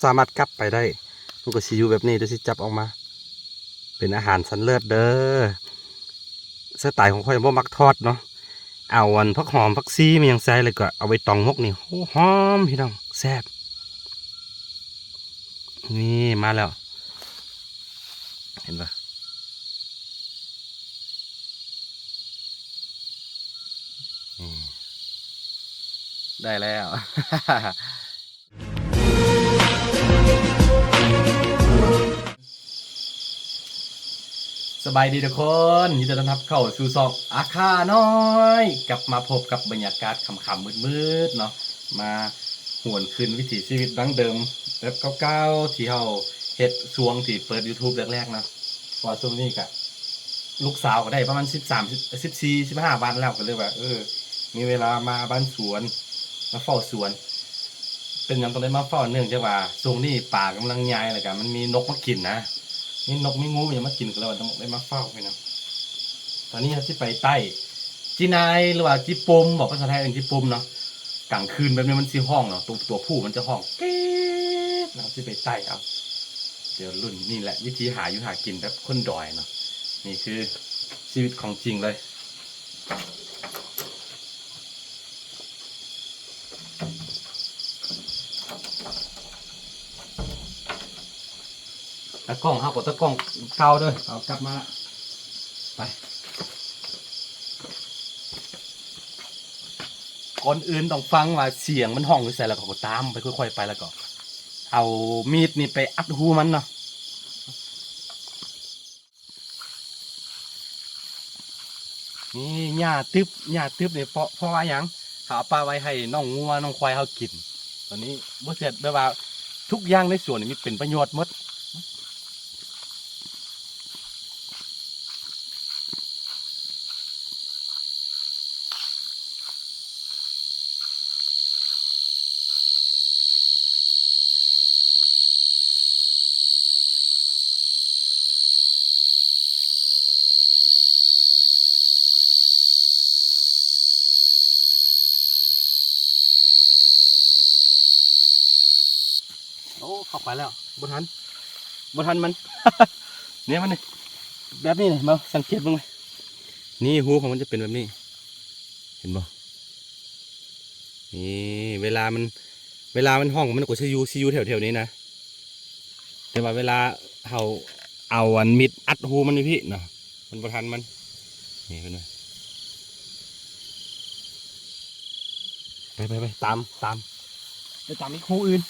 ສາມາດກັບໄປໄດ້ ມັນກໍຊິຢູ່ແບບນີ້ ດຽວຊິຈັບອອກມາ ເປັນອາຫານຊັ້ນເລີດເດີ. ສະໄຕຂອງຂ້ອຍບໍ່ມັກທອດເນາະ ເອົາອັນຜັກຫອມ ຜັກຊີ ແມ່ນຫຍັງໃສ່ ແລ້ວກໍເອົາໃບຕອງໝົກນີ້ ໂອ້ ຫອມພີ່ນ້ອງ ແຊບ. ນີ້ມາແລ້ວ ເຫັນບໍ່? ນີ້ ໄດ້ແລ້ວ. ສະບາຍດີທຸກຄົນ ຍິນດີຕ້ອນຮັບເຂົ້າສູ່ຊ່ອງອາຄານ້ອຍ ກັບມາພົບກັບບັນຍາກາດຄ່ຳໆມືດໆເນາະ ມາຫວນຄືນວິຖີຊີວິດດັ້ງເດີມແບບເກົ່າໆ ທີ່ເຮົາເຮັດຊ່ວງທີ່ເປີດ YouTube ແລກໆເນາະ. ເພາະວ່າຊ່ວງນີ້ກະ ລູກສາວກໍໄດ້ປະມານສິບສາມ ສິບສີ່ ສິບຫ້າວັນແລ້ວ ກໍເລີຍວ່າ ເອີ ມີເວລາມາບ້ານສວນ ມາເຝົ້າສວນ. ເປັນຫຍັງຕ້ອງໄດ້ມາເຝົ້າ? ເນື່ອງຈາກວ່າຊ່ວງນີ້ປາກຳລັງໃຫຍ່ ແລ້ວກະມັນມີນົກມາກິນນະ ມີນົກມີງູຫຍັງມາກິນ ກໍເລີຍວ່າຕ້ອງໄດ້ມາເຝົ້າພີ່ນ້ອງ. ຕອນນີ້ເຮົາຊິໄປໄຕ້ຈີ່ນາຍ ຫຼືວ່າຈີ່ປົມບໍ ພາສາໄທເອີ້ນຈີ່ປົມເນາະ. ກາງຄືນແບບນີ້ມັນຊິຮ້ອງເນາະ ຕົວ ຕົວຜູ້ມັນຈະຮ້ອງ ກຣີດ ເຮົາຊິໄປໄຕ້ເອົາ. ດຽວລຸ້ນ ນີ້ແຫຼະວິທີຫາຢູ່ຫາກິນແບບຄົນດອຍເນາະ ນີ້ຄືຊີວິດຂອງຈິງເລີຍ. ຕາກ້ອງເຮົາກໍຕາກ້ອງເກົ່າເດີ ເອົາກັບມາລະ ໄປ. ກ່ອນອື່ນຕ້ອງຟັງວ່າສຽງມັນຮ້ອງຢູ່ໃສ ແລ້ວກໍຕາມໄປ ຄ່ອຍໆໄປ ແລ້ວກໍເອົາມີດນີ້ໄປອັດຮູມັນເນາະ. ນີ້ຫຍ້າຕຶບ ຫຍ້າຕຶບນີ້ເພາະ ເພາະວ່າຫຍັງ? ເຮົາເອົາປະໄວ້ໃຫ້ນ້ອງງົວນ້ອງຄວາຍເຮົາກິນ. ຕອນນີ້ບໍ່ເສຍ ແບບວ່າທຸກຢ່າງໃນສວນນີ້ມີເປັນປະໂຫຍດໝົດ. ໂອ້ ເຂົ້າໄປແລ້ວ ບໍ່ທັນ ບໍ່ທັນມັນ ນີ້ມັນນີ້ ແບບນີ້ນີ້ ມາສັງເກດເບິ່ງເລີຍ ນີ້ຮູຂອງມັນຈະເປັນແບບນີ້ ເຫັນບໍ່? ນີ້ ເວລາມັນ ເວລາມັນຮ້ອງ ມັນກໍຊິຢູ່ ຊິຢູ່ແຖວໆນີ້ນະ ແຕ່ວ່າເວລາເຮົາເອົາອັນມີດອັດຮູມັນຢູ່ພີ້ເນາະ ມັນບໍ່ທັນມັນ ນີ້ເຫັນບໍ່? ໄປໆໆ ຕາມ ຕາມ ໄປຕາມອີກຮູອື່ນ.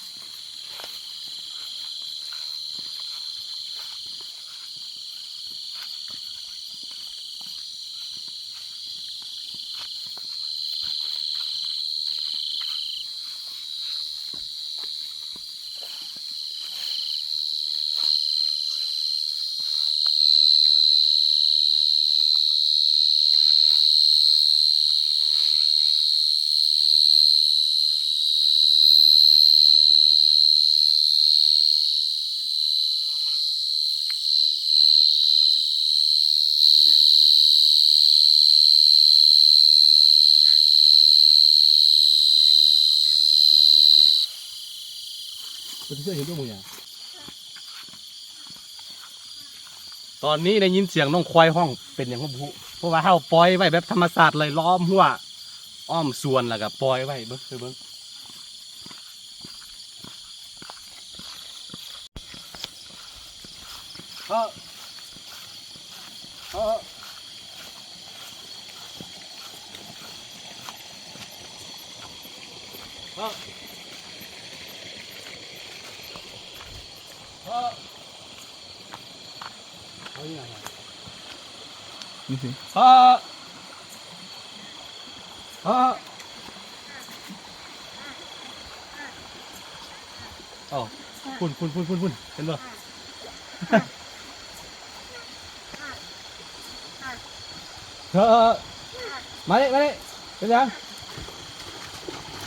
ຕອນນີ້ໄດ້ຍິນສຽງນ້ອງຄວາຍຮ້ອງ ເປັນຫຍັງກໍບໍ່ຮູ້ ເພາະວ່າເຮົາປ່ອຍໄວ້ແບບທຳມະຊາດເລີຍ ລ້ອມຮົ້ວອ້ອມສວນ ແລ້ວກໍປ່ອຍໄວ້ ເບິ່ງ ເບິ່ງ. ເອີ ເອີ ເອີ ເອີ ເອົາອີ່ຫຍັງ ນີ້ຊິ ເອີ ເອີ ເອົາ ພຸ້ນ ພຸ້ນ ເຫັນບໍ່? ເອີ ມານີ້ ມານີ້ ເຮັດຫຍັງ?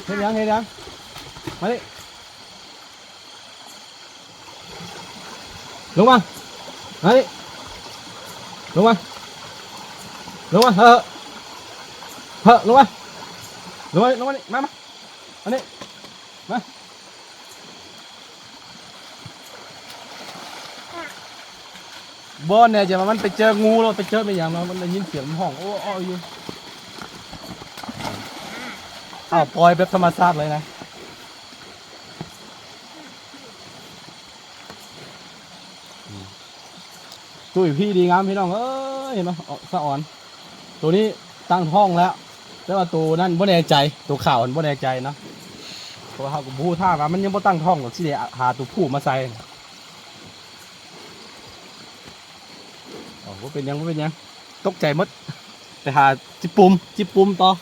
ເຮັດຫຍັງ? ເຮັດຫຍັງ? ມານີ້. ລົງມາ ມານີ້ ລົງມາ ລົງມາ ເຮີ ເຮີ ລົງມາ ລົງມາ ລົງມານີ້ ມາ ມາ ມານີ້. ມາ ບໍ່ແນ່ໃຈວ່າມັນໄປເຈີງູ ຫຼືໄປເຈີແມ່ນຫຍັງເນາະ ມັນໄດ້ຍິນສຽງມັນຮ້ອງໂອ້ໆຢູ່. ອ້າວ ປ່ອຍແບບທຳມະຊາດເລີຍນະ. ຕຸ້ຍພີ້ດີງາມພີ່ນ້ອງເອີຍ ເຫັນບໍ່ ສະອອນ. ໂຕນີ້ຕັ້ງທ້ອງແລ້ວ ແຕ່ວ່າໂຕນັ້ນບໍ່ແນ່ໃຈ ໂຕຂາວຫັ້ນບໍ່ແນ່ໃຈເນາະ ເພາະວ່າເຮົາກໍບໍ່ຮູ້ ຖ້າວ່າມັນຍັງບໍ່ຕັ້ງທ້ອງກໍຊິໄດ້ຫາໂຕຜູ້ມາໃສ່. ໂອ້ ບໍ່ເປັນຫຍັງ ບໍ່ເປັນຫຍັງ ຕົກໃຈໝົດ ໄປຫາຈິບປຸ່ມ ຈິບປຸ່ມຕໍ່.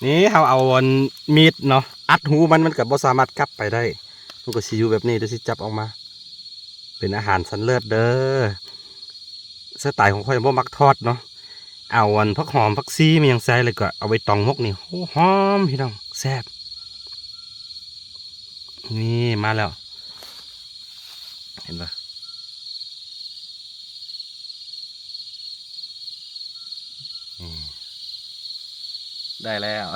ນີ້ເຮົາເອົາອັນມີດເນາະ ອັດຮູມັນ ມັນກໍບໍ່ສາມາດກັບໄປໄດ້ ມັນກໍຊິຢູ່ແບບນີ້ ດຽວຊິຈັບອອກມາ. ເປັນອາຫານຊັ້ນເລີດເດີ. ສະໄຕຂອງຂ້ອຍບໍ່ມັກທອດເນາະ ເອົາອັນຜັກຫອມ ຜັກຊີ ມີຫຍັງໃສ່ ແລ້ວກໍເອົາໄປຕອງໝົກນີ້ ໂອ້ ຫອມພີ່ນ້ອງ ແຊບ. ນີ້ມາແລ້ວ ເຫັນບໍ່? ນີ້ ໄດ້ແລ້ວ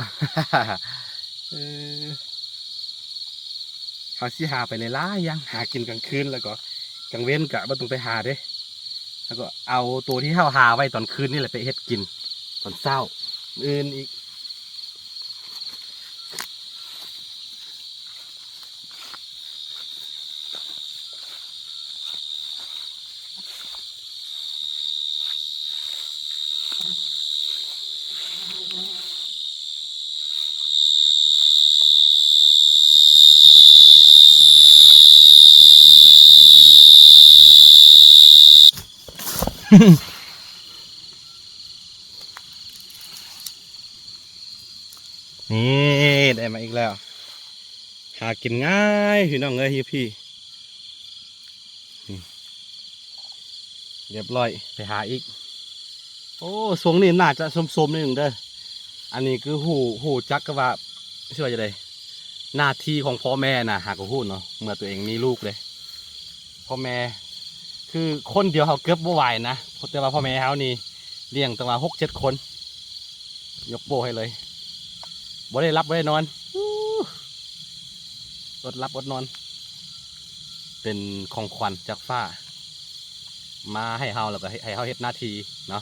ເອີ ເຮົາຊິຫາໄປຫຼາຍໆຢ່າງ ຫາກິນກາງຄືນ ແລ້ວກໍກາງເວັນກະບໍ່ຕ້ອງໄປຫາເດ້ ແລ້ວກໍເອົາໂຕທີ່ເຮົາຫາໄວ້ຕອນຄືນນີ້ແຫຼະໄປເຮັດກິນຕອນເຊົ້າມື້ອື່ນອີກ. ນີ້ ໄດ້ມາອີກແລ້ວ ຫາກິນງ່າຍພີ່ນ້ອງເອີຍ ຢູ່ພີ້ ນີ້ ຮຽບຮ້ອຍ ໄປຫາອີກ. ໂອ້ ຊ່ວງນີ້ໜ້າຈະສົມໆໜ້ອຍໜຶ່ງເດີ ອັນນີ້ຄືຮູ້ ຮູ້ຈັກກັບວ່າ ຊິວ່າຈັ່ງໃດ ໜ້າທີ່ຂອງພໍ່ແມ່ນະ ຫາກໍຮູ້ເນາະ ເມື່ອຕົວເອງມີລູກເດ້ ພໍ່ແມ່ ຄືຄົນດຽວເຮົາເກືອບບໍ່ໄຫວນະ ແຕ່ວ່າພໍ່ແມ່ເຮົານີ້ລ້ຽງຕັ້ງວ່າຫົກເຈັດຄົນ ຍົກໂປ້ໃຫ້ເລີຍ ບໍ່ໄດ້ຫຼັບບໍ່ໄດ້ນອນ ອື ອົດຫຼັບອົດນອນ ເປັນຂອງຂວັນຈາກຟ້າມາໃຫ້ເຮົາ ແລ້ວກໍໃຫ້ ໃຫ້ເຮົາເຮັດໜ້າທີ່ເນາະ.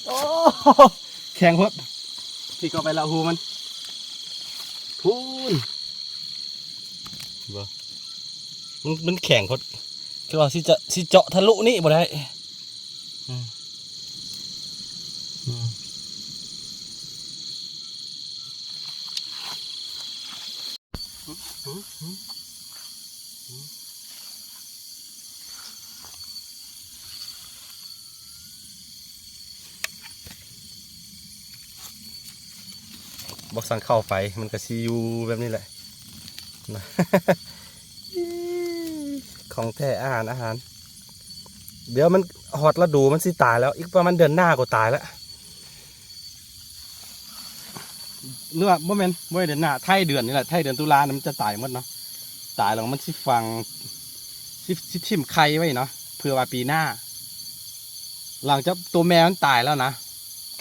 ໂອ້ ແຂງໂພດ ທີ່ເຂົ້າໄປລະຫູມັນ ພຸ້ນ ບໍ່ ມັນ ມັນແຂງໂພດ ຄືວ່າຊິຈະ ຊິເຈາະທະລຸນີ້ບໍ່ໄດ້ ອືມ ອືມ. ບໍ່ສັ່ງເຂົ້າໄປ ມັນກະຊິຢູ່ແບບນີ້ແຫຼະ ຂອງແທ້ ອາຫານ ອາຫານ ດຽວມັນຮອດລະດູ ມັນຊິຕາຍແລ້ວ ອີກປະມານເດືອນໜ້າກໍຕາຍແລ້ວ. ຫຼືວ່າບໍ່ແມ່ນ ບໍ່ແມ່ນເດືອນໜ້າ ທ້າຍເດືອນນີ້ແຫຼະ ທ້າຍເດືອນຕຸລານີ້ມັນຈະຕາຍໝົດເນາະ ຕາຍແລ້ວມັນຊິຝັງ ຊິ ຊິຖິ້ມໄຂ່ໄວ້ເນາະ ເພື່ອວ່າປີໜ້າ ຫຼັງຈາກໂຕແມ່ມັນຕາຍແລ້ວນະ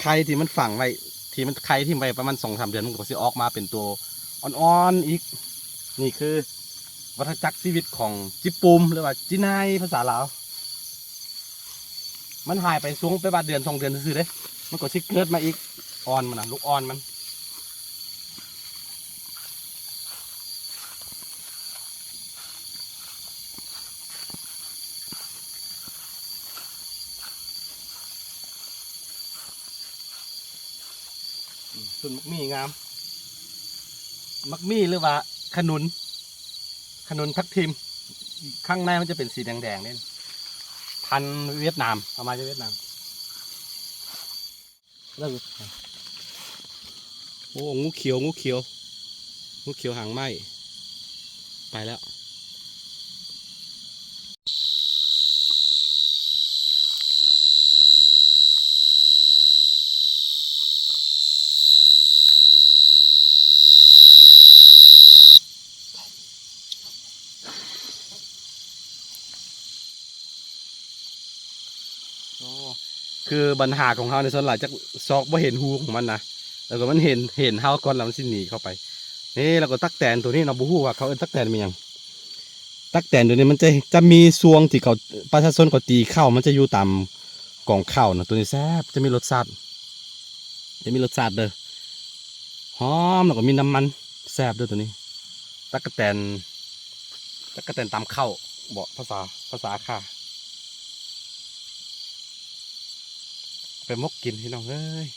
ໄຂ່ທີ່ມັນຝັງໄວ້ ທີ່ມັນ ໄຂ່ຖິ້ມໄວ້ປະມານສອງສາມເດືອນ ມັນກໍຊິອອກມາເປັນໂຕອ່ອນໆອີກ ນີ້ຄືວັດທະຈັກຊີວິດຂອງຈິບປູມ ຫຼືວ່າຈິນາຍພາສາລາວ. ມັນຫາຍໄປຊ່ວງແບບວ່າເດືອນສອງເດືອນຊື່ໆເດ້ ມັນກໍຊິເກີດມາອີກ ອ່ອນມັນນະ ລູກອ່ອນມັນ. ອືມ ຕົ້ນໝາກໝີ່ງາມ ໝາກໝີ່ ຫຼືວ່າຂະໜູນ ຂະໜູນທັບທິມ ຂ້າງໃນມັນຈະເປັນສີແດງໆເດ້ ພັນຫວຽດນາມ ເອົາມາຈາກຫວຽດນາມ. ໂອ້ ງູຂຽວ ງູຂຽວ ງູຂຽວຫາງໄມ້ ໄປແລ້ວ. ໂອ້ ຄືບັນຫາຂອງເຮົານີ້ ສ່ວນຫຼາຍຈະຊອກບໍ່ເຫັນຮູຂອງມັນນະ ແລ້ວກໍມັນເຫັນ ເຫັນເຮົາກ່ອນ ແລ້ວມັນຊິໜີເຂົ້າໄປ. ນີ້ ແລ້ວກໍຕັກແຕນໂຕນີ້ເນາະ ບໍ່ຮູ້ວ່າເຂົາເອີ້ນຕັກແຕນແມ່ນຫຍັງ. ຕັກແຕນໂຕນີ້ມັນຈະ ຈະມີຊ່ວງທີ່ເຂົາ ປະຊາຊົນເຂົາຕີເຂົ້າ ມັນຈະຢູ່ຕາມກອງເຂົ້ານະ. ໂຕນີ້ແຊບ ຈະມີລົດຊາດ ຈະມີລົດຊາດເດີ້ ຫອມ ແລ້ວກໍມີນ້ຳມັນ ແຊບເດີ້ໂຕນີ້. ຕັກກະແຕນ ຕັກກະແຕນຕຳເຂົ້າເບາະ ພາສາ ພາສາຂ້າ ໄປໝົກກິນພີ່ນ້ອງເອີຍ.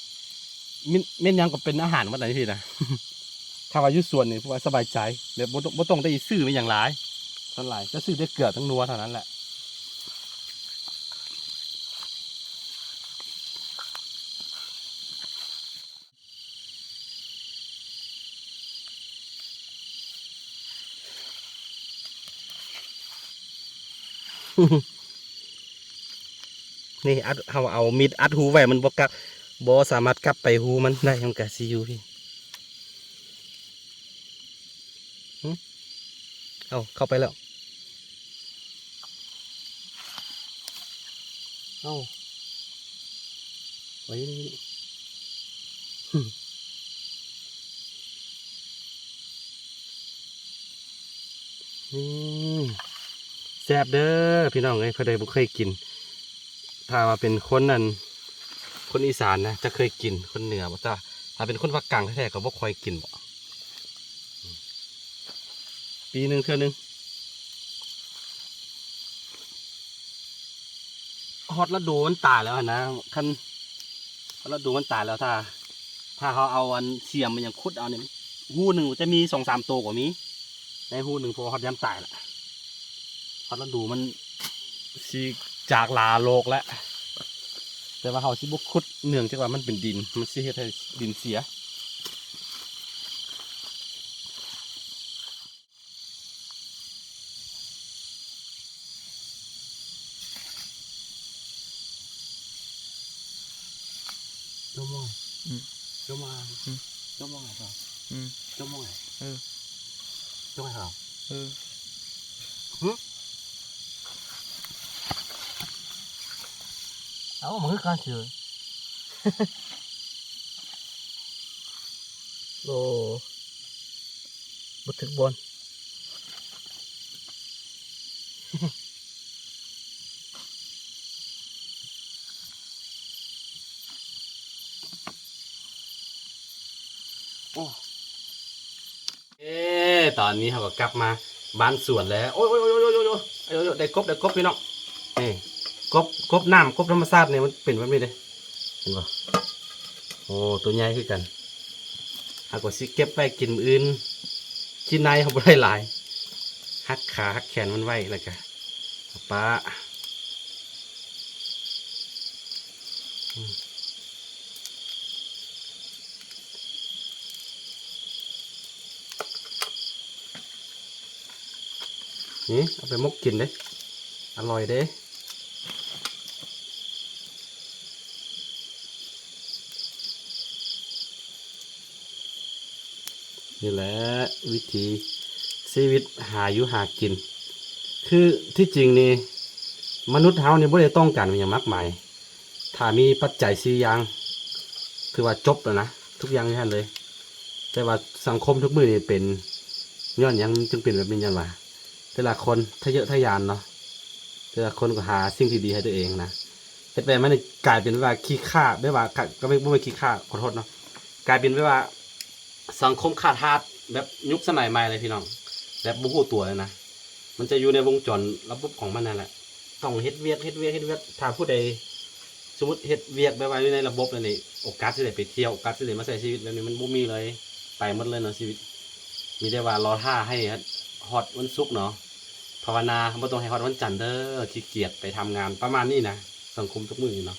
ແມ່ນ ແມ່ນຫຍັງກໍເປັນອາຫານໝົດນະຢູ່ພີ້ນະ. ຖ້າວ່າຢູ່ສວນນີ້ ເພາະວ່າສະບາຍໃຈ ແບບບໍ່ຕ້ອງ ບໍ່ຕ້ອງໄດ້ຊື້ອີ່ຫຍັງຫຼາຍ ສ່ວນຫຼາຍຈະຊື້ແຕ່ເກືອກັບນົວເທົ່ານັ້ນແຫຼະ. ນີ້ ອັດ ເຮົາເອົາມີດອັດຮູໄວ້ ມັນບໍ່ກັບ ບໍ່ສາມາດກັບໄປຮູມັນໄດ້ ມັນກະຊິຢູ່ພີ້. ຫຶ ເອົາ ເຂົ້າໄປແລ້ວ. ເອົາ ໄປ ອືມ ແຊບເດີ້ພີ່ນ້ອງເອີຍ ໃຜໃດບໍ່ເຄີຍກິນ ຖ້າວ່າເປັນຄົນນັ້ນ ຄົນອີສານນະ ຈະເຄີຍກິນ ຄົນເໜືອບໍ່ ແຕ່ຖ້າເປັນຄົນພາກກາງແທ້ໆ ກໍບໍ່ຄ່ອຍກິນເບາະ. ອືມ ປີໜຶ່ງເທື່ອໜຶ່ງ ຮອດລະດູມັນຕາຍແລ້ວຫັ້ນນະ ຄັນຮອດລະດູມັນຕາຍແລ້ວ ຖ້າ ຖ້າເຮົາເອົາອັນສຽມອີ່ຫຍັງຂຸດເອົານີ້ ຮູໜຶ່ງຈະມີສອງສາມໂຕກໍມີ ໃນຮູໜຶ່ງ ເພາະວ່າຮອດຍາມຕາຍລະ ຮອດລະດູມັນຊິຈາກລາໂລກແລ້ວ. ແຕ່ວ່າເຮົາຊິບໍ່ຂຸດ ເນື່ອງຈາກວ່າມັນເປັນດິນ ມັນຊິເຮັດໃຫ້ດິນເສຍ. ຈົ່ມມອງ ອືມ ຈົ່ມມອງ ອືມ ຈົ່ມມອງ ອືມ ຈົ່ມມອງ ເອີ ຈົ່ມມອງ ເອີ ຫຶ ເອົາ ມັນຄືກັນຊື່ ໂອ້ ບໍ່ຖືກບ່ອນ. ໂອ້ ເອີ ຕອນນີ້ເຮົາກໍກັບມາບ້ານສວນແລ້ວ. ໂອ້ຍ ໂອ້ຍ ໂອ້ຍ ໄດ້ກົບ ໄດ້ກົບພີ່ນ້ອງ. ນີ້ ກົບ ກົບນ້ຳ ກົບທຳມະຊາດນີ້ມັນເປັນແບບນີ້ເດ້ ເຫັນບໍ່? ໂອ້ ຕົວໃຫຍ່ຄືກັນ. ເຮົາກໍຊິເກັບໄວ້ກິນມື້ອື່ນ. ຊີ້ນໃນເຮົາບໍ່ໄດ້ຫຼາຍ ຫັກຂາຫັກແຂນມັນໄວ້ ແລ້ວກະປະ ອືມ. ນີ້ ເອົາໄປໝົກກິນເດ້ ອະລ່ອຍເດ້. ນີ້ແຫຼະວິຖີຊີວິດຫາຢູ່ຫາກິນ. ຄືທີ່ຈິງນີ້ ມະນຸດເຮົານີ້ບໍ່ໄດ້ຕ້ອງການຫຍັງມາກມາຍ. ຖ້າມີປັດໄຈສີ່ຢ່າງ ຖືວ່າຈົບແລ້ວນະ ທຸກຢ່າງຢູ່ຫັ້ນເລີຍ. ແຕ່ວ່າສັງຄົມທຸກມື້ນີ້ເປັນ ຍ້ອນຫຍັງມັນຈຶ່ງເປັນແບບນີ້? ຍ້ອນວ່າແຕ່ລະຄົນທະເຍີະທະຍານເນາະ, ແຕ່ລະຄົນກໍຫາສິ່ງທີ່ດີໃຫ້ຕົວເອງນະ, ເຮັດໄປມັນກາຍເປັນວ່າຂີ້ຄ້ານ, ແບບວ່າ ກໍບໍ່ ບໍ່ແມ່ນຂີ້ຄ້ານ, ຂໍໂທດເນາະ, ກາຍເປັນແບບວ່າສັງຄົມຂ້າທາດ ແບບຍຸກສະໄໝໃໝ່ເລີຍພີ່ນ້ອງ, ແບບບໍ່ຮູ້ຕົວເລີຍນະ. ມັນຈະຢູ່ໃນວົງຈອນລະບົບຂອງມັນນັ້ນແຫຼະ, ຕ້ອງເຮັດວຽກ ເຮັດວຽກ ເຮັດວຽກ. ຖ້າຜູ້ໃດ ສົມມຸດເຮັດວຽກແບບວ່າຢູ່ໃນລະບົບແລ້ວນີ້ ໂອກາດຊິໄດ້ໄປທ່ຽວ ໂອກາດຊິໄດ້ມາໃຊ້ຊີວິດແບບນີ້ມັນບໍ່ມີເລີຍ, ໄປໝົດເລີຍເນາະຊີວິດ. ມີແຕ່ວ່າລໍຖ້າໃຫ້ຮອດວັນສຸກເນາະ, ພາວະນາບໍ່ຕ້ອງໃຫ້ຮອດວັນຈັນເດີ, ຂີ້ກຽດໄປທຳງານ ປະມານນີ້ນະ, ສັງຄົມທຸກມື້ນີ້ເນາະ.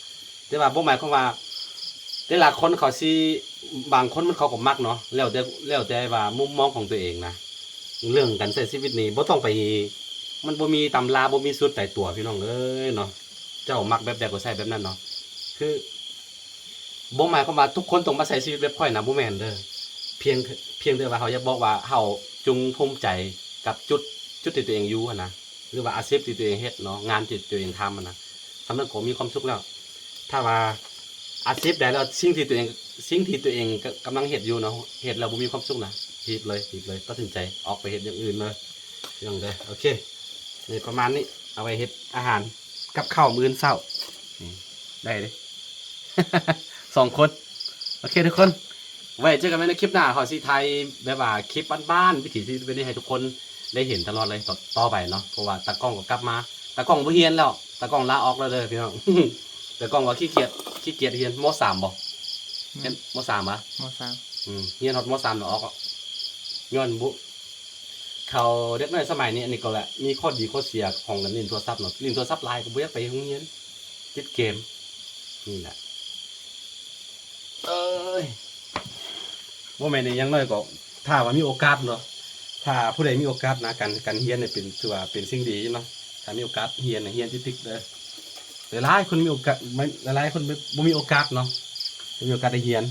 ແຕ່ວ່າບໍ່ໝາຍຄວາມວ່າ ແຕ່ລະຄົນເຂົາຊິ ບາງຄົນມັນເຂົາກໍມັກເນາະ, ແລ້ວແຕ່ ແລ້ວແຕ່ວ່າມຸມມອງຂອງຕົວເອງນະ. ເລື່ອງການໃຊ້ຊີວິດນີ້ບໍ່ຕ້ອງໄປ ມັນບໍ່ມີຕຳລາ ບໍ່ມີສູດຕາຍຕົວພີ່ນ້ອງເອີຍເນາະ, ເຈົ້າມັກແບບໃດກໍໃຊ້ແບບນັ້ນເນາະ. ຄືບໍ່ໝາຍຄວາມວ່າທຸກຄົນຕ້ອງມາໃຊ້ຊີວິດແບບຂ້ອຍນະ, ບໍ່ແມ່ນເດີ. ພຽງ ພຽງແຕ່ວ່າເຮົາຢາກບອກວ່າເຮົາຈົ່ງພູມໃຈກັບຈຸດ ຈຸດທີ່ຕົວເອງຢູ່ຫັ້ນນະ, ຫຼືວ່າອາຊີບທີ່ຕົວເອງເຮັດເນາະ, ງານທີ່ຕົວເອງທຳຫັ້ນນະ, ສ່ຳນັ້ນກໍມີຄວາມສຸກແລ້ວ. ຖ້າວ່າອາຊີບໃດແລ້ວ ສິ່ງທີ່ຕົວເອງ ສິ່ງທີ່ຕົວເອງກະ ກຳລັງເຮັດຢູ່ເນາະ ເຮັດແລ້ວບໍ່ມີຄວາມສຸກນະ, ຖີບເລີຍ ຖີບເລີຍ, ຕັດສິນໃຈອອກໄປເຮັດຢ່າງອື່ນເລີຍ ພີ່ນ້ອງເດີ. ໂອເຄ ນີ້ປະມານນີ້ ເອົາໄວ້ເຮັດອາຫານກັບເຂົ້າມື້ອື່ນເຊົ້າ. ນີ້ ໄດ້ເດ້ ສອງຄົນ. ໂອເຄທຸກຄົນ ໄວ້ເຈີກັນໃໝ່ໃນຄລິບໜ້າ, ເຮົາຊິຖ່າຍແບບວ່າຄລິບບ້ານໆ ວິຖີຊີວິດແບບນີ້ໃຫ້ທຸກຄົນໄດ້ເຫັນຕະຫຼອດເລີຍ ຕໍ່ ຕໍ່ໄປເນາະ, ເພາະວ່າຕາກ້ອງກໍກັບມາ, ຕາກ້ອງບໍ່ຮຽນແລ້ວ, ຕາກ້ອງລາອອກແລ້ວເດີພີ່ນ້ອງ. ຕາກ້ອງວ່າຂີ້ກຽດ ຂີ້ກຽດຮຽນ ມໍສາມບໍ່? ຮຽນ ມໍສາມຫວາ? ມໍສາມ ອືມ ຮຽນຮອດມໍສາມແລ້ວອອກ ຍ້ອນບຸ ເຂົາເດັກນ້ອຍສະໄໝນີ້ ອັນນີ້ກໍແຫຼະ ມີຂໍ້ດີຂໍ້ເສຍຂອງການຫຼິ້ນໂທລະສັບເນາະ, ຫຼິ້ນໂທລະສັບຫຼາຍກໍບໍ່ຢາກໄປໂຮງຮຽນ ຕິດເກມ ນີ້ແຫຼະ. ເອີຍ ບໍ່ແມ່ນອີ່ຫຍັງ ນ້ອຍກໍ ຖ້າວ່າມີໂອກາດເນາະ, ຖ້າຜູ້ໃດມີໂອກາດນະ ການ ການຮຽນນີ້ເປັນ ຖືວ່າເປັນສິ່ງດີເນາະ. ຖ້າມີໂອກາດຮຽນນະ ຮຽນຕິດໆເດີ. ຫຼາຍໆຄົນມີໂອກາດ ຫຼາຍໆຄົນບໍ່ມີໂອກາດເນາະ, ບໍ່ມີໂອກາດໄດ້ຮຽນ.